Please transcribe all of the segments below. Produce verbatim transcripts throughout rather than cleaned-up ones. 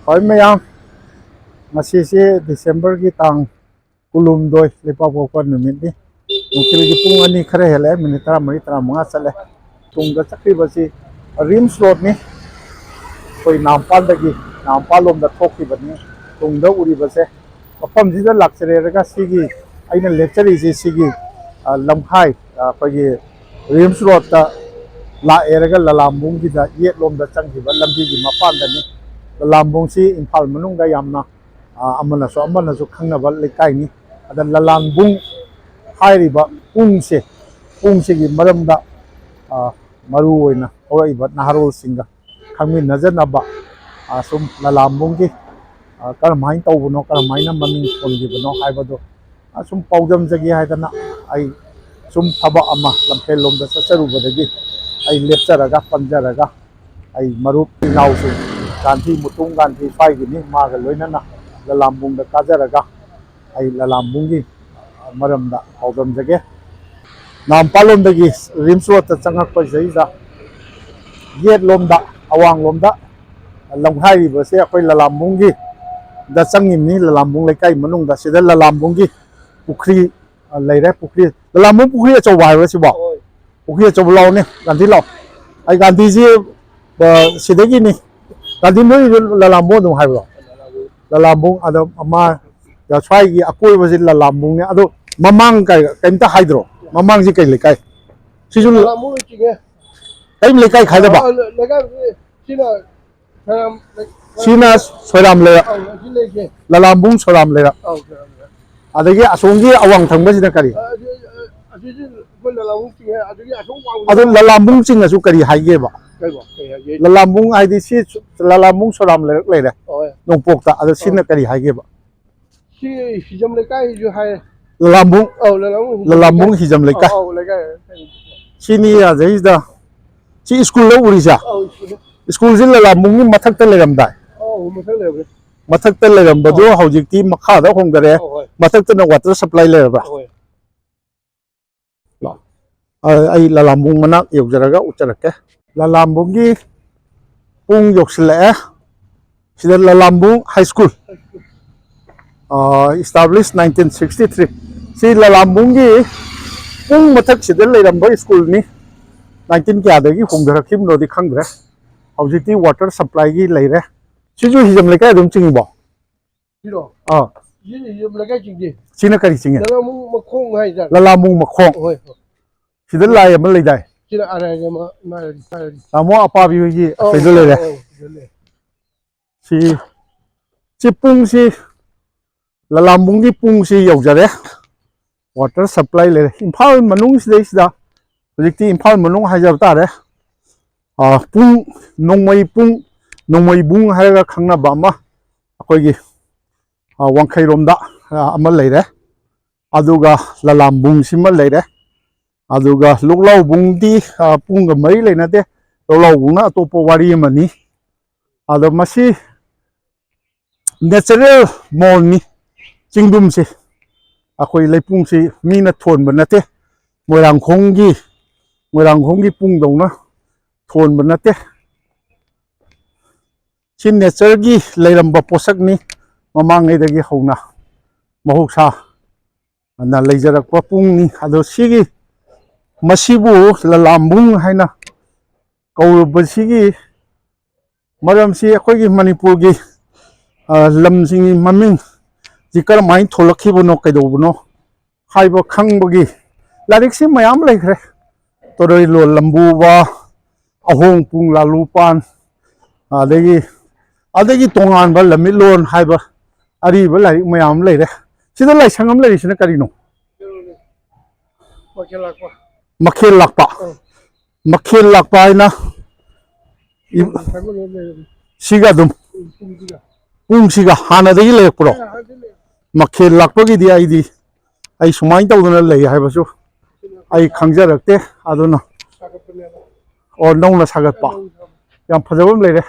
ꯍꯣꯏ ꯃꯌꯥꯝ, ꯉꯁꯤꯁꯤ ꯗꯤꯁꯦꯝꯕꯔꯒꯤ ꯇꯥꯡ ꯀꯨꯟꯍꯨꯝꯗꯣꯏ, ꯂꯩꯄꯥꯛꯄꯣꯛꯄ ꯅꯨꯃꯤꯠꯅꯤ꯫ ꯅꯨꯡꯊꯤꯜꯒꯤ ꯄꯨꯡ ꯑꯅꯤ ꯈꯔ ꯍꯦꯜꯂꯛꯑꯦ, ꯃꯤꯅꯤꯠ ꯇꯔꯥꯃꯔꯤ, ꯇꯔꯥꯃꯉꯥ ꯆꯠꯂꯦ꯫ ꯇꯨꯡꯗ ꯆꯠꯈ꯭ꯔꯤꯕꯁꯤ ꯔꯤꯝꯁ ꯔꯣꯗꯅꯤ꯫ ꯑꯩꯈꯣꯏ ꯅꯥꯝꯄꯥꯟꯗꯒꯤ, ꯅꯥꯝꯄꯥꯟ ꯂꯣꯝꯗ ꯊꯣꯛꯈꯤꯕꯅꯤ꯫ ꯇꯨꯡꯗ ꯎꯔꯤꯕꯁꯦ ꯃꯐꯝꯁꯤꯗ ꯂꯥꯛꯆꯔꯦꯔꯒ ꯁꯤꯒꯤ ꯑꯩꯅ ꯂꯦꯞꯆꯔꯤꯁꯤ ꯁꯤꯒꯤ, ꯑ, ꯂꯝꯈꯥꯏ, ꯑ, ꯑꯩꯈꯣꯏꯒꯤ ꯔꯤꯝꯁ ꯔꯣꯗꯇ ꯂꯥꯛꯑꯦꯔꯒ ꯂꯂꯥꯝꯕꯨꯡꯒꯤꯗ ꯌꯦꯠꯂꯣꯝꯗ ꯆꯪꯈꯤꯕ ꯂꯝꯕꯤꯒꯤ ꯃꯄꯥꯟꯗꯅꯤ꯫ ꯂꯂꯥꯝꯕꯨꯡꯁꯤ ꯏꯝꯐꯥꯜ ꯃꯅꯨꯡꯗ ꯌꯥꯝꯅ, ꯑ, ꯑꯃꯅꯁꯨ ꯑꯃꯅꯁꯨ ꯈꯪꯅꯕ ꯂꯩꯀꯥꯏꯅꯤ꯫ ꯑꯗ ꯂꯂꯥꯝꯕꯨꯡ ꯍꯥꯏꯔꯤꯕ ꯄꯨꯡꯁꯦ, ꯄꯨꯡꯁꯤꯒꯤ ꯃꯔꯝꯗ, ꯑ, ꯃꯔꯨ ꯑꯣꯏꯅ ꯍꯧꯔꯛꯏꯕ ꯅꯍꯥꯔꯣꯜꯁꯤꯡꯒ ꯈꯪꯃꯤꯟꯅꯖꯅꯕ, ꯑ, ꯁꯨꯝ ꯂꯂꯥꯝꯕꯨꯡꯒꯤ, ꯑ, ꯀꯔꯝꯍꯥꯏꯅ ꯇꯧꯕꯅꯣ, ꯀꯔꯝꯍꯥꯏꯅ ꯃꯃꯤꯡ ꯊꯣꯟꯈꯤꯕꯅꯣ ꯍꯥꯏꯕꯗꯣ, ꯑ, ꯁꯨꯝ ꯄꯥꯎꯗꯝꯖꯒꯦ ꯍꯥꯏꯗꯅ ꯑꯩ ꯁꯨꯝ ꯊꯕꯛ ꯑꯃ ꯂꯝꯐꯦꯜ ꯂꯣꯝꯗ ꯆꯠꯆꯔꯨꯕꯗꯒꯤ ꯑꯩ ꯂꯦꯞꯆꯔꯒ, ꯄꯟꯖꯔꯒ, ꯑꯩ ꯃꯔꯨꯞ ꯏꯅꯥꯎꯁꯤꯡ, ꯒꯥꯟꯙꯤ, ꯃꯨꯇꯨꯝ ꯒꯥꯟꯙꯤ ꯁ꯭ꯋꯥꯏꯒꯤꯅꯤ, ꯃꯥꯒ ꯂꯣꯏꯅꯅ ꯂꯂꯥꯝꯕꯨꯡꯗ ꯀꯥꯖꯔꯒ ꯑꯩ ꯂꯂꯥꯝꯕꯨꯡꯒꯤ ꯃꯔꯝꯗ ꯄꯥꯎꯗꯝꯖꯒꯦ꯫ ꯅꯥꯝꯄꯥꯂꯣꯝꯗꯒꯤ ꯔꯤꯝꯁ ꯔꯣꯗꯇ ꯆꯪꯉꯛꯄꯁꯤꯗꯩꯗ ꯌꯦꯠꯂꯣꯝꯗ, ꯑꯋꯥꯡꯂꯣꯝꯗ ꯂꯝꯈꯥꯏꯔꯤꯕꯁꯦ ꯑꯩꯈꯣꯏ ꯂꯂꯥꯝꯕꯨꯡꯒꯤ ꯗ ꯆꯪꯉꯤꯕꯅꯤ, ꯂꯂꯥꯝꯕꯨꯡ ꯂꯩꯀꯥꯏ ꯃꯅꯨꯡꯗ꯫ ꯁꯤꯗ ꯂꯂꯥꯝꯕꯨꯡꯒꯤ ꯄꯨꯈ꯭ꯔꯤ, ꯑ, ꯂꯩꯔꯦ꯫ ꯄꯨꯈ꯭ꯔꯤ, ꯂꯂꯥꯝꯕꯨꯡ ꯄꯨꯈ꯭ꯔꯤ ꯑꯆꯧꯕ ꯍꯥꯏꯕ꯭ꯔꯥ ꯁꯤꯕꯣ? ꯍꯣꯏ꯫ ꯄꯨꯈ꯭ꯔꯤ ꯑꯆꯧꯕ ꯂꯥꯛꯑꯣꯅꯦ, ꯒꯥꯟꯙꯤ ꯂꯥꯛꯑꯣ꯫ ꯑꯩ ꯒꯥꯟꯙꯤꯁꯤ, ꯑ, ꯁꯤꯗꯒꯤꯅꯤ꯫ ꯒꯥꯟꯙꯤ ꯅꯣꯏ ꯂꯂꯥꯝꯕꯨꯡ ꯑꯗꯨꯝ ꯍꯥꯏꯕ꯭ꯔꯣ? ꯂꯂꯥꯝꯕꯨꯡ꯫ ꯂꯂꯥꯝꯕꯨꯡ, ꯑꯗꯣ ꯑꯃ ꯁ꯭ꯋꯥꯏꯒꯤ ꯑꯀꯣꯏꯕꯁꯤ ꯂꯂꯥꯝꯕꯨꯡꯅꯦ꯫ ꯑꯗꯣ ꯃꯃꯥꯡ ꯀꯩ, ꯀꯩꯝꯇ ꯍꯥꯏꯗ꯭ꯔꯣ? ꯃꯃꯥꯡꯁꯤ ꯀꯩ ꯂꯩꯀꯥꯏ? ꯁꯤꯁꯨ ꯂꯂꯥꯝꯕꯨꯡ ꯂꯣꯏ ꯆꯤꯡꯉꯦ꯫ ꯀꯔꯤꯝ ꯂꯩꯀꯥꯏ ꯈꯥꯏꯗꯕ? ꯑ, ꯂꯩꯀꯥꯏ ꯁꯤꯅ ꯁꯣꯏꯔꯥꯝ ꯂꯩ-, ꯁꯤꯅ ꯁꯣꯏꯔꯥꯝ ꯂꯩꯔꯛ꯫ ꯑꯧ, ꯑꯁꯤ ꯂꯩꯁꯦ꯫ ꯂꯂꯥꯝꯕꯨꯡ ꯁꯣꯏꯔꯥꯝ ꯂꯩꯔꯛ꯫ ꯑꯧ, ꯁꯣꯏꯔꯥꯝ ꯂꯩꯔꯛ꯫ ꯑꯗꯒꯤ ꯑꯁꯣꯝꯒꯤ ꯑꯋꯥꯡ ꯊꯪꯕꯁꯤꯅ ꯀꯔꯤ? ꯑ, ꯑꯁꯤ, ꯑ, ꯑꯁꯤꯁꯤ ꯑꯩꯈꯣꯏ ꯂꯂꯥꯝꯕꯨꯡ ꯆꯤꯡꯉꯦ, ꯑꯗꯨꯒꯤ ꯑꯁꯣꯝ ꯋꯥꯡꯃꯗ ꯑꯗꯨ ꯂꯂꯥꯝꯕꯨꯡ ꯆꯤꯡꯉꯁꯨ ꯀꯔꯤ ꯍꯥꯏꯒꯦꯕ? ꯀꯩꯕꯣ? ꯀꯩ ꯍꯥꯏꯒꯦ? ꯂꯂꯥꯝꯕꯨꯡ ꯍꯥꯏꯗꯤ ꯁꯤ ꯁꯨ-, ꯂꯂꯥꯝꯕꯨꯡ ꯁꯣꯏꯔꯥꯝ ꯂꯩꯔꯛ ꯂꯩꯔꯦ꯫ ꯍꯣꯏ꯫ ꯅꯣꯡꯄꯣꯛꯇ꯫ ꯑꯗꯣ ꯁꯤꯅ ꯑꯧ꯫ ꯀꯔꯤ ꯍꯥꯏꯒꯦꯕ? ꯁꯤ ꯍꯤꯖꯝ ꯂꯩꯀꯥꯏꯁꯨ ꯍꯥꯏ꯫ ꯂꯂꯥꯝꯕꯨꯡ? ꯑꯧ, ꯂꯂꯥꯝꯕꯨꯡ ꯍꯤꯖꯝ ꯂꯂꯥꯝꯕꯨꯡ ꯂꯩꯀꯥꯏ꯫ ꯍꯤꯖꯝ ꯂꯩꯀꯥꯏ꯫ ꯑꯧ, ꯑꯧ, ꯂꯩꯀꯥꯏ꯫ ꯁꯤꯅꯤ ꯑꯗꯩꯁꯤꯗ ꯁꯤ ꯁ꯭ꯀꯨꯜꯗ ꯎꯔꯤꯁꯦ? ꯑꯧ, ꯁ꯭ꯀꯨꯜꯗ꯫ ꯁ꯭ꯀꯨꯜꯁꯤ ꯂꯂꯥꯝꯕꯨꯡꯒꯤ ꯃꯊꯛꯇ ꯂꯩꯔꯝꯗꯥꯏ? ꯑꯧ, ꯃꯊꯛ ꯂꯩꯔꯝꯃꯦ꯫ ꯃꯊꯛꯇ ꯂꯩꯔꯝꯕꯗꯨ ꯍꯧꯖꯤꯛꯇꯤ ꯃꯈꯥꯗ ꯍꯣꯡꯗꯔꯦ꯫ ꯍꯣꯏ, ꯍꯣꯏ꯫ ꯃꯊꯛꯇꯅ water supply ꯂꯩꯔꯕ꯭ꯔꯥ? ꯍꯣꯏ꯫ ꯂꯥꯛꯑꯣ꯫ ꯑ, ꯑꯩ ꯂꯂꯥꯝꯕꯨꯡ ꯃꯅꯥꯛ ꯌꯧꯖꯔꯒ ꯎꯠꯆꯔꯛꯀꯦ꯫ ꯂꯂꯥꯝꯕꯨꯡꯒꯤ ꯄꯨꯡ ꯌꯧꯁꯤꯜꯂꯛꯑꯦ꯫ ꯁꯤꯗ ꯂꯂꯥꯝꯕꯨꯡ High School, ꯑ, establish nineteen sixty three꯫ ꯁꯤ ꯂꯂꯥꯝꯕꯨꯡꯒꯤ ꯄꯨꯡ ꯃꯊꯛꯁꯤꯗ ꯂꯩꯔꯝꯕ ꯁ꯭ꯀꯨꯜꯅꯤ꯫ Nineteen ꯀꯌꯥꯗꯒꯤ ꯍꯣꯡꯊꯔꯛꯈꯤꯕꯅꯣꯗꯤ ꯈꯪꯗ꯭ꯔꯦ꯫ ꯍꯧꯖꯤꯛꯇꯤ water supplyꯒꯤ ꯂꯩꯔꯦ꯫ ꯁꯤꯁꯨ ꯍꯤꯖꯝ ꯂꯩꯀꯥꯏ ꯑꯗꯨꯝ ꯆꯤꯡꯉꯤꯕꯣ? ꯁꯤꯔꯣ? ꯑꯥ꯫ ꯁꯤꯅ ꯍꯤꯖꯝ ꯂꯩꯀꯥꯏ ꯆꯤꯡꯗꯦ꯫ ꯁꯤꯅ ꯀꯔꯤ ꯆꯤꯡꯉꯦ? ꯂꯂꯥꯃꯨꯡ ꯃꯈꯣꯡ ꯍꯥꯏꯇꯥꯔꯦ꯫ ꯂꯂꯥꯃꯨꯡ ꯃꯈꯣꯡ꯫ ꯍꯣꯏ, ꯍꯣꯏ꯫ ꯁꯤꯗ ꯂꯥꯏ ꯑꯃ ꯂꯩꯗꯥꯏ? ꯁꯤꯅ ꯑꯔꯥꯏꯅ ꯃꯥ-, ꯃꯥ-, ꯃꯥ-, ꯇꯥꯃꯣ ꯑꯄꯥꯕꯤ ꯍꯣꯏꯒꯤ ꯑꯧ, ꯀꯩꯗ ꯂꯩꯔꯦ? ꯑꯧ, ꯑꯧ, ꯁꯤꯗ ꯂꯩ꯫ ꯁꯤ, ꯁꯤ ꯄꯨꯡꯁꯤ, ꯂꯂꯥꯝꯕꯨꯡꯒꯤ ꯄꯨꯡꯁꯤ ꯌꯧꯖꯔꯦ꯫ Water supply ꯂꯩꯔꯦ꯫ ꯏꯝꯐꯥꯜ ꯃꯅꯨꯡ ꯁꯤꯗꯩꯁꯤꯗ, ꯍꯧꯖꯤꯛꯇꯤ ꯏꯝꯐꯥꯜ ꯃꯅꯨꯡ ꯍꯥꯏꯖꯕ ꯇꯥꯔꯦ꯫ ꯑ, ꯄꯨꯡ, ꯅꯣꯡꯃꯩ ꯄꯨꯡ, ꯅꯣꯡꯃꯩꯕꯨꯡ ꯍꯥꯏꯔꯒ ꯈꯪꯅꯕ ꯑꯃ ꯑꯩꯈꯣꯏꯒꯤ, ꯑ, ꯋꯥꯡꯈꯩꯔꯣꯝꯗ, ꯑ, ꯑꯃ ꯂꯩꯔꯦ꯫ ꯑꯗꯨꯒ ꯂꯂꯥꯝꯕꯨꯡꯁꯤꯃ ꯂꯩꯔꯦ꯫ ꯑꯗꯨꯒ ꯂꯣꯛꯂꯥꯎꯕꯨꯡꯗꯤ, ꯑ, ꯄꯨꯡꯒ ꯃꯔꯤ ꯂꯩꯅꯗꯦ꯫ ꯂꯣꯛꯂꯥꯎꯕꯨꯡꯅ ꯑꯇꯣꯞꯄ ꯋꯥꯔꯤ ꯑꯃꯅꯤ꯫ ꯑꯗꯣ ꯃꯁꯤ natural ꯃꯣꯟꯅꯤ꯫ ꯆꯤꯡꯗꯨꯝꯁꯤ, ꯑꯩꯈꯣꯏ ꯂꯩꯄꯨꯡꯁꯤ ꯃꯤꯅ ꯊꯣꯟꯕ ꯅꯠꯇꯦ꯫ ꯃꯣꯏꯔꯥꯡꯈꯣꯡꯒꯤ, ꯃꯣꯏꯔꯥꯡꯈꯣꯡꯒꯤ ꯄꯨꯡꯗꯧꯅ ꯊꯣꯟꯕ ꯅꯠꯇꯦ꯫ ꯁꯤ natureꯒꯤ ꯂꯩꯔꯝꯕ ꯄꯣꯠꯁꯛꯅꯤ꯫ ꯃꯃꯥꯡꯉꯩꯗꯒꯤ ꯍꯧꯅ ꯃꯍꯧꯁꯥꯅ ꯂꯩꯖꯔꯛꯄ ꯄꯨꯡꯅꯤ꯫ ꯑꯗꯣ ꯁꯤꯒꯤ, ꯃꯁꯤꯕꯨ ꯂꯂꯥꯝꯕꯨꯡ ꯍꯥꯏꯅ ꯀꯧꯔꯨꯕꯁꯤꯒꯤ ꯃꯔꯝꯁꯤ ꯑꯩꯈꯣꯏꯒꯤ ꯃꯅꯤꯄꯨꯔꯒꯤ, ꯑ, ꯂꯝꯁꯤꯡꯒꯤ ꯃꯃꯤꯡꯁꯤ ꯀꯔꯝꯍꯥꯏꯅ ꯊꯣꯛꯂꯛꯈꯤꯕꯅꯣ, ꯀꯩꯗꯧꯕꯅꯣ ꯍꯥꯏꯕ ꯈꯪꯕꯒꯤ ꯂꯥꯏꯔꯤꯛꯁꯤ ꯃꯌꯥꯝ ꯂꯩꯈ꯭ꯔꯦ꯫ ꯇꯣꯔꯩꯂꯣꯟ ꯂꯝꯕꯨꯕ, ꯑꯍꯣꯡ ꯄꯨꯡ ꯂꯥꯂꯨꯄꯥꯟ, ꯑꯗꯒꯤ, ꯑꯗꯒꯤ ꯇꯣꯉꯥꯟꯕ ꯂꯝꯃꯤꯠꯂꯣꯟ ꯍꯥꯏꯕ ꯑꯔꯤꯕ ꯂꯥꯏꯔꯤꯛ ꯃꯌꯥꯝ ꯑꯃ ꯂꯩꯔꯦ꯫ ꯁꯤꯗ ꯂꯥꯏꯁꯪ ꯑꯃ ꯂꯩꯔꯤꯁꯤꯅ ꯀꯔꯤꯅꯣ? ꯃꯈꯦꯜ ꯂꯥꯛꯄ꯫ ꯃꯈꯦꯜ ꯂꯥꯛꯄ꯫ ꯎꯝ꯫ ꯃꯈꯦꯜ ꯂꯥꯛꯄ ꯍꯥꯏꯅ ꯏ-, ꯁꯤꯒ ꯑꯗꯨꯝ꯫ ꯎꯝ, ꯄꯨꯡꯁꯤꯒ꯫ ꯄꯨꯡꯁꯤꯒ ꯍꯥꯟꯅꯗꯒꯤ ꯂꯩꯔꯛꯄ꯭ꯔꯣ? ꯑ, ꯍꯥꯟꯅꯗꯒꯤ ꯂꯩꯔꯛꯄ꯫ ꯃꯈꯦꯜ ꯂꯥꯛꯄꯒꯤꯗꯤ ꯑꯩꯗꯤ, ꯑꯩ ꯁꯨꯃꯥꯏꯅ ꯇꯧꯗꯅ ꯂꯩ ꯍꯥꯏꯕꯁꯨ ꯑꯩ ꯈꯪꯖꯔꯛꯇꯦ꯫ ꯑꯗꯨꯅ, ꯁꯥꯒꯠꯄꯅꯦꯕ꯫ ꯑꯣ, ꯅꯧꯅ ꯁꯥꯒꯠꯄ꯫ ꯅꯧꯅ ꯁꯥꯒꯠꯄ꯫ ꯌꯥꯝ ꯐꯖꯕ ꯑꯃ ꯂꯩꯔꯦ꯫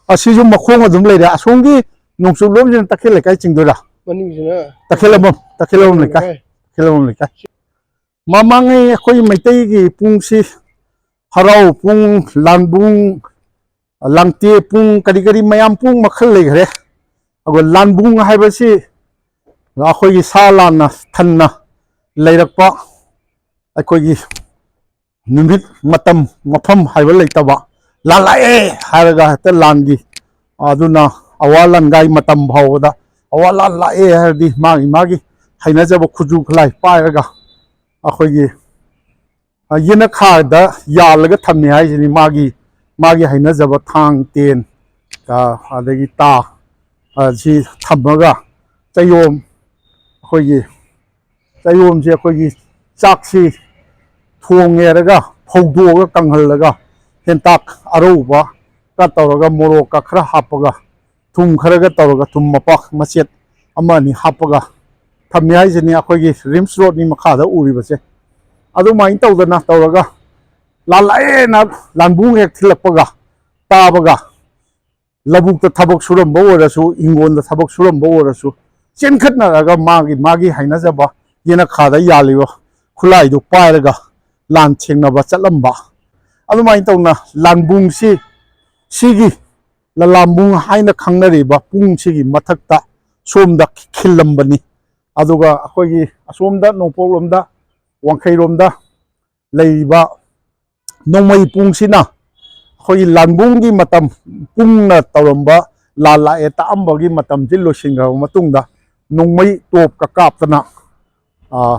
ꯑꯁꯤꯁꯨ ꯃꯈꯣꯡ ꯑꯗꯨꯝ ꯂꯩꯔꯦ꯫ ꯑꯁꯣꯝꯒꯤ ꯅꯣꯡꯆꯨꯞ ꯂꯣꯝꯁꯤꯅ ꯇꯈꯦꯜ ꯂꯩꯀꯥꯏ ꯆꯤꯡꯗꯣꯏꯔꯥ? ꯃꯅꯤꯡꯁꯤꯅ ꯇꯈꯦꯜꯂꯝꯕꯝ ꯇꯈꯦꯜꯂꯝꯕꯝ ꯂꯩꯀꯥꯏ ꯇꯈꯦꯜꯂꯝꯕꯝ ꯂꯩꯀꯥꯏ꯫ ꯃꯃꯥꯡꯉꯩ ꯑꯩꯈꯣꯏ ꯃꯩꯇꯩꯒꯤ ꯄꯨꯡꯁꯤ ꯍꯔꯥꯎ ꯄꯨꯡ, ꯂꯥꯟꯕꯨꯡ, ꯂꯥꯡꯇꯦ ꯄꯨꯡ, ꯀꯔꯤ ꯀꯔꯤ ꯃꯌꯥꯝ ꯄꯨꯡ ꯃꯈꯜ ꯂꯩꯈ꯭ꯔꯦ꯫ ꯑꯗꯨꯒ ꯂꯥꯟꯕꯨꯡ ꯍꯥꯏꯕꯁꯤ ꯑꯩꯈꯣꯏꯒꯤ ꯁꯥ ꯂꯥꯟꯅ ꯊꯟꯅ ꯂꯩꯔꯛꯄ ꯑꯩꯈꯣꯏꯒꯤ ꯅꯨꯃꯤꯠ ꯃꯇꯝ ꯃꯐꯝ ꯍꯥꯏꯕ ꯂꯩꯇꯕ, ꯂꯥꯜꯂꯛꯑꯦ ꯍꯥꯏꯔꯒ ꯍꯦꯛꯇ ꯂꯥꯟꯒꯤ ꯑꯗꯨꯅ ꯑꯋꯥ ꯂꯥꯟꯒꯥꯏ ꯃꯇꯝ ꯐꯥꯎꯕꯗ ꯑꯋꯥ ꯂꯥꯟ ꯂꯥꯛꯑꯦ ꯍꯥꯏꯔꯗꯤ ꯃꯥꯒꯤ ꯃꯥꯒꯤ ꯍꯩꯅꯖꯕ ꯈꯨꯠꯁꯨ ꯈꯨꯠꯂꯥꯏ ꯄꯥꯏꯔꯒ ꯑꯩꯈꯣꯏꯒꯤ ꯌꯦꯅꯈꯥꯗ ꯌꯥꯜꯂꯒ ꯊꯝꯃꯤ ꯍꯥꯏꯁꯤꯅꯤ꯫ ꯃꯥꯒꯤ ꯃꯥꯒꯤ ꯍꯩꯅꯖꯕ ꯊꯥꯡ ꯇꯦꯟ ꯑꯗꯒꯤ ꯇꯥ ꯁꯤ ꯊꯝꯃꯒ ꯆꯌꯣꯝ ꯑꯩꯈꯣꯏꯒꯤ ꯆꯌꯣꯝꯁꯦ ꯑꯩꯈꯣꯏꯒꯤ ꯆꯥꯛꯁꯤ ꯊꯣꯡꯉꯦꯔꯒ ꯐꯧꯗꯣꯛꯑꯒ ꯀꯪꯍꯜꯂꯒ ꯍꯦꯟꯇꯥꯛ ꯑꯔꯧꯕꯒ ꯇꯧꯔꯒ ꯃꯣꯔꯣꯛꯀ ꯈꯔ ꯍꯥꯞꯄꯒ ꯊꯨꯝ ꯈꯔꯒ ꯇꯧꯔꯒ ꯊꯨꯝ ꯃꯄꯥꯛ ꯃꯆꯦꯠ ꯑꯃ ꯑꯅꯤ ꯍꯥꯞꯄꯒ ꯊꯝꯃꯦ ꯍꯥꯏꯁꯤꯅꯤ꯫ ꯑꯩꯈꯣꯏꯒꯤ ꯔꯤꯝꯁ ꯔꯣꯗꯅꯤ ꯃꯈꯥꯗ ꯎꯔꯤꯕꯁꯦ꯫ ꯑꯗꯨꯃꯥꯏꯅ ꯇꯧꯗꯅ ꯇꯧꯔꯒ ꯂꯥꯜꯂꯛꯑꯦꯅ ꯂꯥꯟꯕꯨꯡ ꯍꯦꯛ ꯊꯤꯜꯂꯛꯄꯒ ꯇꯥꯕꯒ ꯂꯧꯕꯨꯛꯇ ꯊꯕꯛ ꯁꯨꯔꯝꯕ ꯑꯣꯏꯔꯁꯨ, ꯏꯪꯒꯣꯜꯗ ꯊꯕꯛ ꯁꯨꯔꯝꯕ ꯑꯣꯏꯔꯁꯨ, ꯆꯦꯟꯈꯠꯅꯔꯒ ꯃꯥꯒꯤ ꯃꯥꯒꯤ ꯍꯩꯅꯖꯕ ꯌꯦꯅꯈꯥꯗ ꯌꯥꯜꯂꯤꯕ ꯈꯨꯠꯂꯥꯏꯗꯨ ꯄꯥꯏꯔꯒ ꯂꯥꯟ ꯊꯦꯡꯅꯕ ꯆꯠꯂꯝꯕ꯫ ꯑꯗꯨꯃꯥꯏꯅ ꯇꯧꯅ ꯂꯥꯟꯕꯨꯡꯁꯤ, ꯁꯤꯒꯤ ꯂꯂꯥꯟꯕꯨꯡ ꯍꯥꯏꯅ ꯈꯪꯅꯔꯤꯕ ꯄꯨꯡꯁꯤꯒꯤ ꯃꯊꯛꯇ ꯁꯣꯝꯗ ꯈꯤꯜꯂꯝꯕꯅꯤ꯫ ꯑꯗꯨꯒ ꯑꯩꯈꯣꯏꯒꯤ ꯑꯁꯣꯝꯗ ꯅꯣꯡꯄꯣꯛꯂꯣꯝꯗ, ꯋꯥꯡꯈꯩꯔꯣꯝꯗ ꯂꯩꯔꯤꯕ ꯅꯣꯡꯃꯩ ꯄꯨꯡꯁꯤꯅ ꯑꯩꯈꯣꯏꯒꯤ ꯂꯥꯟꯕꯨꯡꯒꯤ ꯃꯇꯝ, ꯄꯨꯡꯅ ꯇꯧꯔꯝꯕ ꯂꯥꯟ ꯂꯥꯛꯑꯦ ꯇꯥꯛꯑꯝꯕꯒꯤ ꯃꯇꯝꯁꯤ ꯂꯣꯏꯁꯤꯟꯈ꯭ꯔꯕ ꯃꯇꯨꯡꯗ ꯅꯣꯡꯃꯩ ꯇꯣꯞꯀ ꯀꯥꯞꯇꯅ, ꯑꯥ,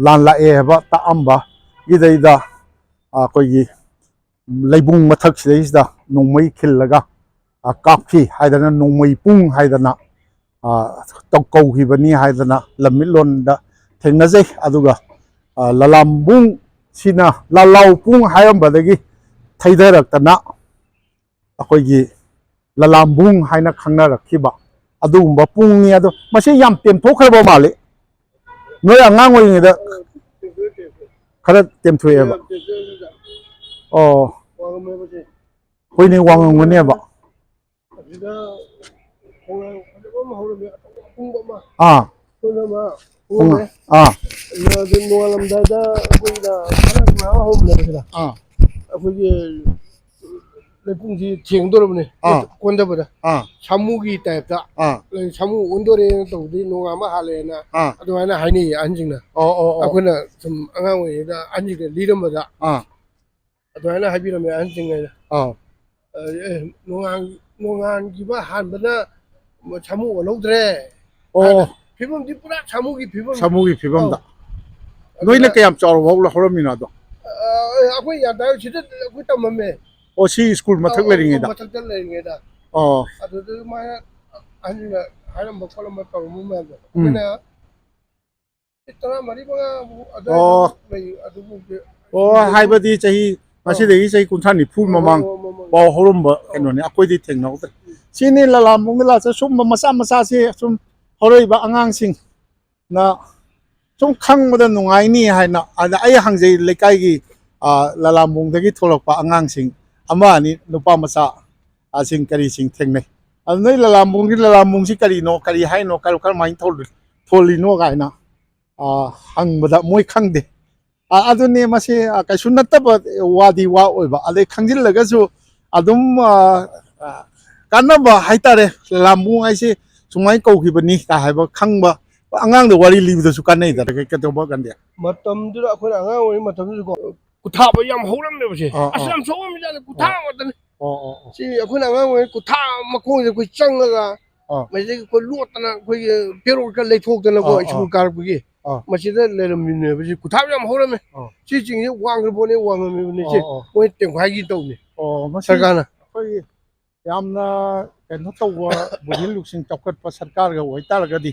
ꯂꯥꯟ ꯂꯥꯛꯑꯦ ꯍꯥꯏꯕ ꯇꯥꯛꯑꯝꯕꯒꯤꯗꯩꯗ ꯑꯩꯈꯣꯏꯒꯤ ꯂꯩꯕꯨꯡ ꯃꯊꯛꯁꯤꯗꯩꯁꯤꯗ ꯅꯣꯡꯃꯩ ꯈꯤꯜꯂꯒ, ꯑ, ꯀꯥꯞꯈꯤ ꯍꯥꯏꯗꯅ, ꯅꯣꯡꯃꯩ ꯄꯨꯡ ꯍꯥꯏꯗꯅ, ꯑ, ꯇꯧ-, ꯀꯧꯈꯤꯕꯅꯤ ꯍꯥꯏꯗꯅ ꯂꯝꯃꯤꯠꯂꯣꯟꯗ ꯊꯦꯡꯅꯖꯩ꯫ ꯑꯗꯨꯒ, ꯑ, ꯂꯂꯥꯝꯕꯨꯡ ꯁꯤꯅ ꯂꯥꯂꯥꯎ ꯄꯨꯡ ꯍꯥꯏꯔꯝꯕꯗꯒꯤ ꯊꯩꯊꯔꯛꯇꯅ ꯑꯩꯈꯣꯏꯒꯤ ꯂꯂꯥꯝꯕꯨꯡ ꯍꯥꯏꯅ ꯈꯪꯅꯔꯛꯈꯤꯕ ꯑꯗꯨꯒꯨꯝꯕ ꯄꯨꯡꯅꯤ꯫ ꯑꯗꯣ ꯃꯁꯤ ꯌꯥꯝ ꯇꯦꯝꯊꯣꯛꯈ꯭ꯔꯕ ꯃꯥꯜꯂꯤ꯫ ꯅꯣꯏ ꯑꯉꯥꯡ ꯑꯣꯏꯔꯤꯉꯩꯗ ꯈꯔ ꯇꯦꯝꯊꯣꯛꯑꯦꯕ꯫ ꯑꯣ, ꯍꯣꯏꯅꯦ, ꯋꯥꯡꯉꯝꯒꯅꯦꯕ꯫ ꯐꯖꯕ ꯑꯃ ꯍꯧꯔꯝꯃꯦ, ꯑꯆꯧꯕ ꯑꯄꯨꯡꯕ ꯑꯃ꯫ ꯑꯥ꯫ ꯁꯣꯝꯗ ꯑꯃ ꯄꯨꯡ-, ꯄꯨꯡꯉꯝꯃꯦ꯫ ꯑꯥ꯫ ꯑꯗꯨ ꯅꯣꯡꯉꯥꯜꯂꯝꯗꯥꯏꯗ ꯑꯩꯈꯣꯏꯅ ꯈꯔ ꯉꯥ ꯍꯧꯕꯅꯦꯕ ꯁꯤꯗ꯫ ꯑꯥ꯫ ꯑꯩꯈꯣꯏꯒꯤ ꯂꯩꯄꯨꯡꯁꯤ ꯊꯦꯡꯗꯣꯔꯕꯅꯦ꯫ ꯑꯥ꯫ ꯀꯣꯟꯊꯕꯗ꯫ ꯑꯥ꯫ ꯁꯥꯃꯨꯒꯤ ꯇꯥꯏꯞꯇ꯫ ꯑꯥ꯫ ꯁꯥꯃꯨ ꯑꯣꯟꯗꯣꯔꯦꯅ ꯇꯧꯕꯗꯤ ꯅꯣꯡꯉꯥꯟꯕ ꯍꯥꯜꯂꯦꯅ ꯑꯥ꯫ ꯑꯗꯨꯃꯥꯏꯅ ꯍꯥꯏꯅꯩꯌꯦ ꯑꯍꯟꯁꯤꯡꯅ꯫ ꯑꯣ, ꯑꯣ, ꯑꯣ꯫ ꯑꯩꯈꯣꯏꯅ ꯁꯨꯝ ꯑꯉꯥꯡ ꯑꯣꯏꯔꯤꯉꯩꯗ ꯑꯍꯟꯁꯤꯡꯅ ꯂꯤꯔꯝꯕꯗ꯫ ꯑꯥ꯫ ꯑꯗꯨꯃꯥꯏꯅ ꯍꯥꯏꯕꯤꯔꯝꯃꯦ ꯑꯍꯟꯁꯤꯡꯅ꯫ ꯑꯥ꯫ ꯑ, ꯑꯦ, ꯅꯣꯡꯉꯥꯟ-, ꯅꯣꯡꯉꯥꯟꯈꯤꯕ ꯍꯥꯟꯕꯅ ꯁꯥꯃꯨ ꯑꯣꯜꯍꯧꯗ꯭ꯔꯦ꯫ ꯑꯣ꯫ ꯍꯥꯏꯅ ꯐꯤꯕꯝꯗꯤ ꯄꯨꯔꯥ ꯁꯥꯃꯨꯒꯤ ꯐꯤꯕꯝ꯫ ꯁꯥꯃꯨꯒꯤ ꯐꯤꯕꯝꯗ꯫ ꯑꯧ꯫ ꯅꯣꯏꯅ ꯑꯗꯨꯅ ꯀꯌꯥꯝ ꯆꯥꯎꯔꯕ ꯍꯧ-, ꯍꯧꯔꯝꯃꯤꯅꯣ ꯑꯗꯣ? ꯑ, ꯑꯩꯈꯣꯏ ꯌꯥꯝ ꯇꯥꯏ, ꯁꯤꯗ ꯑꯩꯈꯣꯏ ꯇꯝꯃꯝꯃꯦ꯫ ꯑꯣ, ꯁꯤ ꯁ꯭ꯀꯨꯜ ꯃꯊꯛ ꯑꯧ, ꯑꯧ, ꯂꯩꯔꯤꯉꯩꯗ? ꯃꯊꯛꯇ ꯂꯩꯔꯤꯉꯩꯗ꯫ ꯑꯣ꯫ ꯑꯗꯨꯗ ꯃꯥꯅ ꯑꯍꯟꯁꯤꯡꯅ ꯍꯥꯏꯔꯝꯕ ꯈꯣꯠꯂꯝꯕ ꯇꯧꯔꯝꯕ ꯃꯌꯥꯝꯗꯣ꯫ ꯎꯝ꯫ ꯑꯩꯈꯣꯏꯅ ꯐꯤꯠ ꯇꯔꯥꯃꯔꯤ ꯃꯉꯥ ꯑꯗꯨꯋꯥꯏꯗ ꯑꯣ꯫ ꯂꯩ, ꯑꯗꯨꯕꯨ ꯑꯣ, ꯍꯥꯏꯕꯗꯤ ꯆꯍꯤ, ꯑꯧ꯫ ꯉꯁꯤꯗꯒꯤ ꯆꯍꯤ ꯀꯨꯟꯊ꯭ꯔꯥ ꯅꯤꯐꯨ ꯑꯧ, ꯃꯃꯥꯡ ꯑꯧ, ꯑꯧ, ꯑꯧ, ꯄꯥꯎ ꯍꯧꯔꯝꯕ ꯑꯧ꯫ ꯀꯩꯅꯣꯅꯤ, ꯑꯩꯈꯣꯏꯗꯤ ꯊꯦꯡꯅꯍꯧꯗ꯭ꯔꯦ꯫ ꯁꯤꯅꯤ ꯂꯂꯥꯝꯕꯨꯡꯗ ꯂꯥꯛꯆ ꯁꯨꯝꯕ ꯃꯆꯥ ꯃꯆꯥꯁꯦ ꯁꯨꯝ ꯍꯧꯔꯛꯏꯕ ꯑꯉꯥꯡꯁꯤꯡꯅ ꯁꯨꯝ ꯈꯪꯕꯗ ꯅꯨꯡꯉꯥꯏꯅꯤ ꯍꯥꯏꯅ, ꯑꯗ ꯑꯩ ꯍꯪꯖꯩ ꯂꯩꯀꯥꯏꯒꯤ, ꯑ, ꯂꯂꯥꯝꯕꯨꯡꯗꯒꯤ ꯊꯣꯛꯂꯛꯄ ꯑꯉꯥꯡꯁꯤꯡ ꯑꯃ ꯑꯅꯤ ꯅꯨꯄꯥ ꯃꯆꯥ ꯑꯁꯤꯡ ꯀꯔꯤꯁꯤꯡ ꯊꯦꯡꯅꯩ꯫ ꯑꯗꯨ ꯅꯣꯏ ꯂꯂꯥꯝꯕꯨꯡꯒꯤ, ꯂꯂꯥꯝꯕꯨꯡꯁꯤ ꯀꯔꯤꯅꯣ, ꯀꯔꯤ ꯍꯥꯏꯅꯣ, ꯀꯔꯝ-, ꯀꯔꯝꯍꯥꯏꯅ ꯊꯣꯜ-, ꯊꯣꯜꯂꯤꯅꯣ ꯀꯥꯏꯅ, ꯑ, ꯍꯪꯕꯗ ꯃꯣꯏ ꯈꯪꯗꯦ꯫ ꯑ, ꯑꯗꯨꯅꯤ ꯃꯁꯤ, ꯑ, ꯀꯩꯁꯨ ꯅꯠꯇꯕ ꯋꯥꯗꯤ ꯋꯥ ꯑꯣꯏꯕ꯫ ꯑꯗꯩ ꯈꯪꯖꯤꯜꯂꯒꯁꯨ ꯑꯗꯨꯝ, ꯑ, ꯑ, ꯀꯥꯟꯅꯕ ꯍꯥꯏꯇꯥꯔꯦ꯫ ꯂꯂꯥꯝꯕꯨꯡ ꯍꯥꯏꯁꯤ ꯁꯨꯃꯥꯏꯅ ꯀꯧꯈꯤꯕꯅꯤ ꯀꯥ ꯍꯥꯏꯕ ꯈꯪꯕ ꯑꯉꯥꯡꯗ ꯋꯥꯔꯤ ꯂꯤꯕꯗꯁꯨ ꯀꯥꯟꯅꯩꯗꯅ꯫ ꯀꯩ-, ꯀꯩꯗꯧꯕ ꯀꯥꯟꯗ? ꯃꯇꯝꯗꯨꯗ ꯑꯩꯈꯣꯏꯅ ꯑꯉꯥꯡ ꯑꯣꯏꯔꯤꯉꯩ ꯃꯇꯝꯗꯨꯗꯀꯣ, ꯀꯨꯊꯥꯕ ꯌꯥꯝ ꯍꯧꯔꯝꯃꯦꯕꯁꯦ꯫ ꯑꯥ, ꯑꯁ, ꯑꯥ꯫ ꯌꯥꯝ ꯁꯣꯛꯑꯝꯃꯤꯖꯥꯠꯅꯤ, ꯀꯨꯊꯥ ꯑꯥ꯫ ꯉꯥꯛꯇꯅꯤ꯫ ꯑꯣ, ꯑꯣ, ꯑꯣ꯫ ꯁꯤ ꯑꯩꯈꯣꯏꯅ ꯑꯉꯥꯡ ꯑꯣꯏꯔꯤꯉꯩ ꯀꯨꯊꯥ ꯃꯈꯣꯡꯁꯦ ꯑꯩꯈꯣꯏ ꯆꯪꯉꯒ, ꯑꯥ꯫ ꯃꯁꯤꯗꯒꯤ ꯑꯩꯈꯣꯏ ꯂꯣꯠꯇꯅ ꯑꯩꯈꯣꯏꯒꯤ ꯄꯦꯔꯣꯠꯀ ꯂꯩꯊꯣꯛꯇꯅꯀꯣ, ꯑꯥ, ꯑꯥ꯫ ꯁ꯭ꯀꯨꯜ ꯀꯥꯔꯛꯄꯒꯤ꯫ ꯑꯥ꯫ ꯃꯁꯤꯗ ꯂꯩꯔꯝꯃꯤꯅꯦꯕ꯫ ꯁꯤ ꯀꯨꯊꯥꯕ ꯌꯥꯝ ꯍꯧꯔꯝꯃꯦ꯫ ꯑꯥ꯫ ꯁꯤ ꯆꯤꯡꯁꯦ ꯋꯥꯡꯈ꯭ꯔ ꯄꯣꯠꯅꯦ, ꯋꯥꯡꯉꯝꯃꯤꯕꯅꯤ꯫ ꯁꯤ ꯑꯥ, ꯑꯥ꯫ ꯃꯣꯏ ꯇꯦꯝꯈꯥꯏꯒꯤ ꯇꯧꯅꯤ꯫ ꯑꯣ, ꯃꯁꯤ ꯁꯔꯀꯥꯔꯅ꯫ ꯑꯩꯈꯣꯏꯒꯤ ꯌꯥꯝꯅ ꯀꯩꯅꯣ ꯇꯧꯕ, ꯕꯨꯙꯤ ꯂꯧꯁꯤꯡ ꯆꯥꯎꯈꯠꯄ ꯁꯔꯀꯥꯔꯒ ꯑꯣꯏꯇꯥꯔꯒꯗꯤ,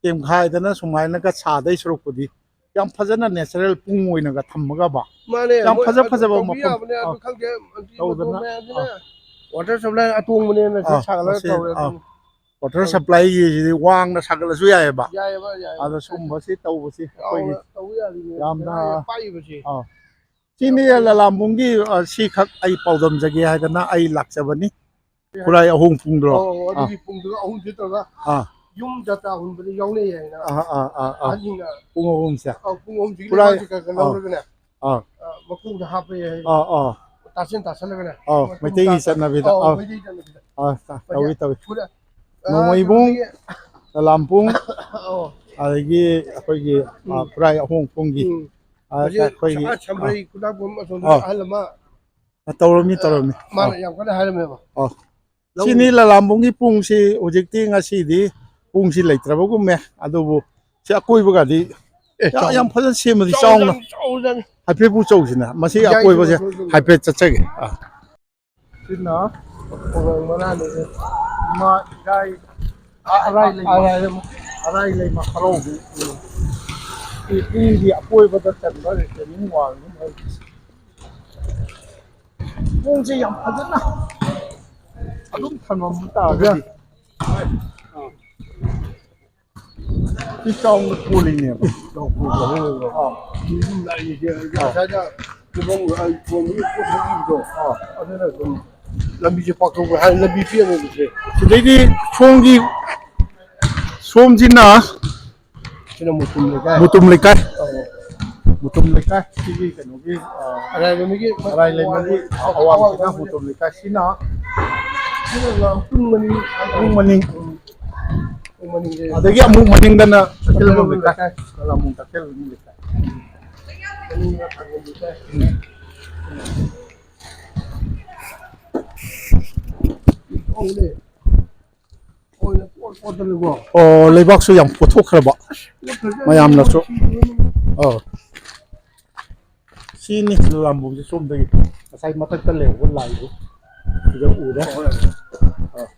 ꯇꯦꯝꯈꯥꯏꯗꯅ ꯁꯨꯃꯥꯏꯅꯒ ꯁꯥꯗꯣꯏ ꯁꯔꯨꯛꯄꯨꯗꯤ, ꯌꯥꯝ ꯐꯖꯅ natural ꯄꯨꯡ ꯑꯣꯏꯅꯒ ꯊꯝꯃꯒꯕ, ꯃꯥꯅꯦ, ꯌꯥꯝ ꯃꯣꯏ ꯐꯖ ꯑꯗꯨ ꯐꯖꯕ ꯇꯧꯕ ꯃꯐꯝ, ꯌꯥꯕꯅꯦ, ꯑꯗꯨ ꯑꯥ, ꯈꯪꯗꯦ, ꯑꯗꯨꯒꯤ ꯇꯧꯗꯅ, ꯃꯇꯣꯟ ꯃꯌꯥꯝꯁꯤꯅ ꯑꯥ꯫ Water supply ꯑꯇꯣꯡꯕꯅꯦꯅ ꯁꯤ ꯑꯥ, ꯁꯥꯒꯠꯂꯒ ꯃꯁꯤ, ꯇꯧꯔꯦ ꯑꯥ꯫ ꯑꯗꯨꯅꯤ꯫ Water ꯑꯧ꯫ Supplyꯒꯤꯁꯤꯗꯤ ꯋꯥꯡꯅ ꯁꯥꯒꯠꯂꯁꯨ ꯌꯥꯏꯑꯕ꯫ ꯌꯥꯏꯑꯕ, ꯌꯥꯏꯑꯕ꯫ ꯑꯗꯣ ꯁꯨꯝꯕꯁꯤ ꯇꯧꯕꯁꯤ ꯑꯩꯈꯣꯏꯒꯤ ꯆꯥꯎꯅ ꯇꯧꯕ ꯌꯥꯔꯤꯅꯦ, ꯌꯥꯝꯅ, ꯕꯦꯔꯥ ꯌꯥꯝ ꯄꯥꯛꯏꯕꯁꯦ꯫ ꯑꯥ꯫ ꯁꯤꯅꯤ ꯌꯥꯝ ꯄꯥꯛꯏ꯫ ꯂꯂꯥꯝꯕꯨꯡꯒꯤ, ꯑ, ꯁꯤꯈꯛ ꯑꯩ ꯄꯥꯎꯗꯝꯖꯒꯦ ꯍꯥꯏꯗꯅ ꯑꯩ ꯂꯥꯛꯆꯕꯅꯤ꯫ ꯈꯨꯔꯥꯏ ꯑꯍꯣꯡ ꯄꯨꯡꯗ꯭ꯔꯣ? ꯑꯣ, ꯑꯗꯨꯒꯤ ꯄꯨꯡꯗꯨꯒ ꯑꯍꯨꯝꯁꯦ ꯇꯧꯔꯒ ꯑꯥ ꯌꯨꯝ ꯖꯇ꯭ꯔꯥ ꯍꯨꯟꯕꯗ ꯌꯥꯎꯅꯩ ꯍꯥꯏꯅ ꯑꯥ ꯑꯥ ꯑꯥ ꯑꯥ ꯑꯍꯟꯁꯤꯡꯅ꯫ ꯄꯨꯡ ꯑꯍꯨꯝꯁꯦ ꯑꯧ, ꯄꯨꯡ ꯑꯍꯨꯝꯁꯤꯒꯤ ꯈꯨꯔꯥꯏ ꯂꯩꯕꯥꯛꯁꯦ ꯈꯔ ꯈꯔ ꯑꯥ ꯂꯧꯔꯒꯅꯦ꯫ ꯑꯥ ꯑ, ꯃꯈꯣꯡꯗ ꯍꯥꯞꯄ ꯌꯥꯏ꯫ ꯑꯥ ꯑꯥ ꯇꯥꯁꯤꯟ ꯇꯥꯁꯜꯂꯒꯅꯦ꯫ ꯑꯥ, ꯃꯇꯨꯡ ꯃꯩꯇꯩꯒꯤ ꯇꯥ-, ꯆꯠꯅꯕꯤꯗ ꯑꯧ, ꯑꯥ ꯃꯩꯇꯩꯒꯤ ꯆꯠꯅꯕꯤꯗ꯫ ꯑꯥ, ꯇ-, ꯇꯧꯏ ꯇꯧꯏ꯫ ꯈꯨꯔꯥꯏ, ꯑ, ꯅꯣꯡꯃꯩꯕꯨꯡ, ꯑꯗꯨꯗꯒꯤ ꯂꯂꯥꯝꯕꯨꯡ, ꯑꯧ꯫ ꯑꯗꯒꯤ ꯑꯩꯈꯣꯏꯒꯤ ꯑ, ꯎꯝ꯫ ꯈꯨꯔꯥꯏ ꯑꯍꯣꯡ ꯄꯨꯡꯒꯤ ꯎꯝ꯫ ꯑ, ꯍꯧꯖꯤꯛ ꯑꯩꯈꯣꯏꯒꯤ ꯑꯥ ꯁꯝꯕ꯭ꯔꯩ ꯈꯨꯗꯥꯡꯄꯣꯝ ꯑꯁꯣꯝꯗꯒꯤ ꯑꯥ ꯑꯍꯜ ꯑꯃ ꯇꯧꯔꯝꯃꯤ ꯑ, ꯇꯧꯔꯝꯃꯤ꯫ ꯃꯥꯅ ꯑꯥ ꯌꯥꯝ ꯀꯟꯅ ꯍꯥꯏꯔꯝꯃꯦꯕ꯫ ꯑꯥ꯫ ꯂꯧ ꯁꯤꯅꯤ ꯂꯂꯥꯝꯕꯨꯡꯒꯤ ꯄꯨꯡꯁꯤ ꯍꯧꯖꯤꯛꯇꯤ ꯉꯁꯤꯗꯤ ꯄꯨꯡꯁꯤ ꯂꯩꯇ꯭ꯔꯕꯒꯨꯝꯃꯦ꯫ ꯑꯗꯨꯕꯨ ꯁꯤ ꯑꯀꯣꯏꯕꯒꯗꯤ ꯑꯦ, ꯌꯥꯝ, ꯆꯥꯎ-, ꯌꯥꯝ ꯐꯖꯅ ꯁꯦꯝꯕꯗꯤ ꯆꯥꯎꯅ ꯆꯥꯎꯖꯥꯠꯅꯤ, ꯆꯥꯎꯖꯥꯠꯅꯤ꯫ ꯍꯥꯏꯐꯦꯠ ꯄꯨ ꯆꯧꯁꯤꯅ ꯃꯁꯤ ꯏꯌꯥꯏ ꯑꯀꯣꯏꯕꯁꯦ ꯆꯨꯝꯃꯦ, ꯆꯨꯝꯃꯦ꯫ ꯍꯥꯏꯐꯦꯠ ꯆꯠꯆꯒꯦ꯫ ꯑꯥ꯫ ꯁꯤꯅ ꯈꯣꯡꯖꯣꯝ ꯃꯅꯥꯅꯤ꯫ ꯏꯃꯥ ꯏꯔꯥꯏ ꯑꯔꯥꯏ ꯂꯩꯃ꯫ ꯑꯔꯥꯏ ꯂꯩꯃ꯫ ꯑꯔꯥꯏ ꯂꯩꯃ ꯍꯔꯥꯎꯕꯤ꯫ ꯎꯝ꯫ ꯁꯤ ꯄꯨꯡꯒꯤ ꯑꯀꯣꯏꯕꯗ ꯆꯟꯕ retaining wallꯅꯤ ꯃꯣꯏꯒꯤꯁꯦ꯫ ꯄꯨꯡꯁꯦ ꯌꯥꯝ ꯐꯖꯅ ꯑꯗꯨꯝ ꯊꯝꯃꯝꯕ ꯇꯥꯔꯒꯗꯤ꯫ ꯁꯤ ꯆꯥꯎꯅ ꯀꯣꯜꯂꯤꯅꯦꯕ꯫ ꯆꯥꯎ ꯀꯣꯜꯂꯦ꯫ ꯑꯥ꯫ ꯃꯤ ꯑꯗꯨꯝ ꯂꯥꯛꯏꯁꯦ꯫ ꯑꯥ꯫ ꯉꯁꯥꯏꯅ ꯀꯣꯟꯕꯒꯤ ꯄꯣꯠ ꯊꯣꯛꯏꯕꯗꯣ꯫ ꯑꯥ꯫ ꯑꯗꯨꯅ ꯑꯗꯨꯝ ꯂꯝꯕꯤꯁꯦ ꯄꯥꯛꯊꯣꯛꯄ ꯍꯥꯏ, ꯂꯝꯕꯤ ꯄꯤꯛꯑꯅꯦꯕꯁꯦ꯫ ꯁꯤꯗꯩꯗꯤ ꯁꯣꯝꯒꯤ, ꯁꯣꯝꯁꯤꯅ ꯁꯤꯅ ꯃꯨꯇꯨꯝ ꯂꯩꯀꯥꯏ꯫ ꯃꯨꯇꯨꯝ ꯂꯩꯀꯥꯏ꯫ ꯑꯧ꯫ ꯃꯨꯇꯨꯝ ꯂꯩꯀꯥꯏ꯫ ꯁꯤꯒꯤ ꯀꯩꯅꯣꯒꯤ, ꯑ, ꯑꯔꯥꯏ ꯂꯩꯃꯒꯤ ꯑꯔꯥꯏ ꯂꯩꯃꯒꯤ ꯑꯋꯥꯡ ꯑꯋꯥꯡꯁꯤꯅ ꯂꯩꯀꯥꯏ꯫ ꯃꯨꯇꯨꯝ ꯂꯩꯀꯥꯏ꯫ ꯁꯤꯅ ꯁꯤꯅ ꯄꯨꯡ ꯃꯅꯤꯡ꯫ ꯄꯨꯡ ꯃꯅꯤꯡ꯫ ꯎꯝ꯫ ꯄꯨꯡ ꯃꯅꯤꯡꯁꯦ꯫ ꯑꯗꯒꯤ ꯑꯃꯨꯛ ꯃꯅꯤꯡꯗꯅ ꯇꯈꯦꯜꯕꯝ ꯂꯩꯀꯥꯏ꯫ ꯂꯩꯀꯥꯏ꯫ ꯑꯃꯨꯛ ꯇꯈꯦꯜꯕꯝ ꯂꯩꯀꯥꯏ꯫ ꯃꯅꯤꯡꯗ ꯊꯥꯡꯖꯝ ꯂꯩꯀꯥꯏ꯫ ꯎꯝ꯫ ꯑꯣ, ꯂꯩ꯫ ꯑꯣ, ꯂꯩ꯫ ꯑꯣ, ꯂꯩꯕꯥꯛꯁꯨ ꯌꯥꯝ ꯀꯣꯊꯣꯛꯈ꯭ꯔꯕ꯫ ꯃꯌꯥꯝꯅꯁꯨ꯫ ꯑꯧ꯫ ꯁꯤꯅꯤ ꯂꯂꯥꯝꯕꯨꯡꯁꯦ ꯁꯣꯝꯗꯒꯤ꯫ ꯉꯁꯥꯏ ꯃꯊꯛꯇ ꯂꯩꯍꯧꯕ ꯂꯥꯏꯗꯣ꯫ ꯁꯤꯗ ꯎꯔꯦ꯫ ꯑꯧ꯫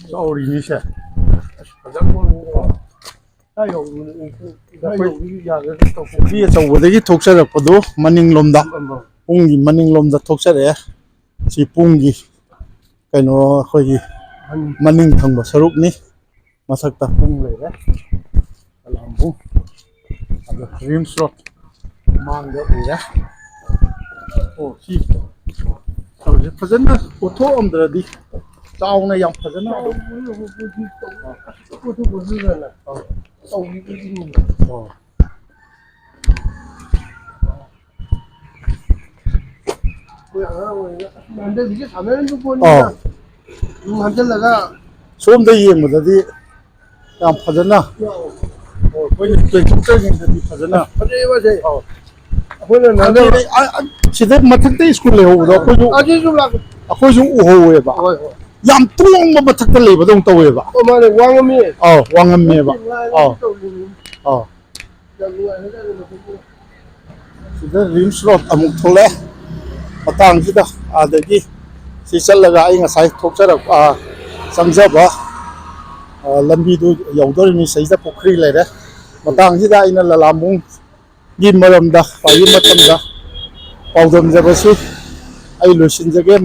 ꯆꯥꯎꯔꯤꯅꯤꯁꯦ꯫ ꯑꯁ, ꯐꯖꯅ ꯀꯣꯏꯕꯅꯤꯀꯣ꯫ ꯀꯥꯏ ꯌꯧꯕꯅꯣ? ꯀꯥꯏ ꯌꯧꯕꯅꯣ? ꯌꯥꯗ꯭ꯔꯗꯤ ꯇꯧꯊꯣꯛ-, ꯄꯨꯈ꯭ꯔꯤ ꯑꯆꯧꯕꯗꯒꯤ ꯊꯣꯛꯆꯔꯛꯄꯗꯣ ꯃꯅꯤꯡꯂꯣꯝꯗ, ꯎꯝ, ꯎꯝ꯫ ꯄꯨꯡꯒꯤ ꯃꯅꯤꯡꯂꯣꯝꯗ ꯊꯣꯛꯆꯔꯛꯑꯦ꯫ ꯁꯤ ꯄꯨꯡꯒꯤ ꯀꯩꯅꯣ ꯑꯩꯈꯣꯏꯒꯤ ꯃꯅꯤꯡ꯫ ꯃꯅꯤꯡ ꯊꯪꯕ ꯁꯔꯨꯛꯅꯤ꯫ ꯃꯊꯛꯇ ꯄꯨꯡ ꯂꯩꯔꯦ꯫ ꯂꯂꯥꯝꯕꯨꯡ꯫ ꯑꯗꯣ ꯔꯤꯝꯁ ꯔꯣꯗ ꯃꯥꯡꯗ ꯎꯔꯦ꯫ ꯑꯣ, ꯁꯤ ꯐꯖꯅ ꯀꯣꯠꯊꯣꯛꯑꯝꯗ꯭ꯔꯗꯤ, ꯆꯥꯎꯅ ꯌꯥꯝ ꯐꯖꯅ ꯑꯗꯨꯝ꯫ ꯑꯣ꯫ ꯑꯩꯈꯣꯏ ꯑꯉꯥꯡ ꯑꯣꯏꯔꯤꯉꯩꯗ ꯑꯁ ꯍꯟꯗꯛꯀꯤꯁꯦ ꯁꯥꯟꯅꯔꯝꯕ ꯄꯣꯠꯅꯤꯗ꯫ ꯑꯥ꯫ ꯅꯨꯡ ꯍꯟꯖꯜꯂꯒ꯫ ꯁꯣꯝꯗ ꯌꯦꯡꯕꯗꯗꯤ ꯌꯥꯝ ꯐꯖꯅ꯫ ꯑꯣ, ꯑꯩꯈꯣꯏꯅ ꯄ꯭ꯔꯦꯛꯇꯤꯀꯦꯜ ꯌꯦꯡꯗꯗꯤ ꯐꯖꯅ꯫ ꯐꯖꯩꯌꯦꯕ ꯁꯦ꯫ ꯑꯧ꯫ ꯑꯩꯈꯣꯏꯅ ꯅꯍꯥꯟ ꯑꯗꯨꯗꯤ, ꯑ, ꯑ, ꯁꯤꯗ ꯃꯊꯛꯇ ꯁ꯭ꯀꯨꯜ ꯂꯩꯍꯧꯕꯗꯣ ꯑꯩꯈꯣꯏꯁꯨ, ꯑꯗꯨꯁꯨ ꯂꯥꯛ-, ꯑꯩꯈꯣꯏꯁꯨ ꯎꯍꯧꯋꯦꯕ꯫ ꯍꯣꯏ, ꯍꯣꯏ꯫ ꯌꯥꯝ ꯇꯣꯡꯕ ꯃꯊꯛꯇ ꯂꯩꯕꯗꯧꯅ ꯇꯧꯋꯦꯕ꯫ ꯑꯣ, ꯃꯥꯅꯦ, ꯋꯥꯡꯉꯝꯃꯤ꯫ ꯑꯧ, ꯋꯥꯡꯉꯝꯃꯦꯕ꯫ ꯅꯨꯡꯉꯥꯏꯅ ꯑꯧ꯫ ꯇꯧꯔꯤꯅꯤ꯫ ꯑꯧ꯫ ꯌꯥꯝ ꯅꯨꯡꯉꯥꯏꯈ꯭ꯔꯖꯥꯠꯅꯤ ꯃꯐꯝꯗꯨ꯫ ꯁꯤꯗ ꯔꯤꯝꯁ ꯔꯣꯗ ꯑꯃꯨꯛ ꯊꯣꯛꯂꯛꯑꯦ꯫ ꯃꯇꯥꯡꯁꯤꯗ ꯑꯥꯗꯒꯤ ꯁꯤ ꯆꯠꯂꯒ ꯑꯩ ꯉꯁꯥꯏ ꯊꯣꯛꯆꯔꯛꯄ, ꯑ, ꯆꯪꯖꯕ, ꯑ, ꯂꯝꯕꯤꯗꯨ ꯌꯧꯗꯣꯔꯤꯅꯤ꯫ ꯁꯤꯗ ꯄꯨꯈ꯭ꯔꯤ ꯂꯩꯔꯦ꯫ ꯃꯇꯥꯡꯁꯤꯗ ꯑꯩꯅ ꯂꯂꯥꯝꯕꯨꯡꯒꯤ ꯃꯔꯝꯗ ꯈ꯭ꯋꯥꯏꯒꯤ ꯃꯊꯪꯗ ꯄꯥꯎꯗꯝꯖꯕꯁꯤ ꯑꯩ ꯂꯣꯏꯁꯤꯟꯖꯒꯦ꯫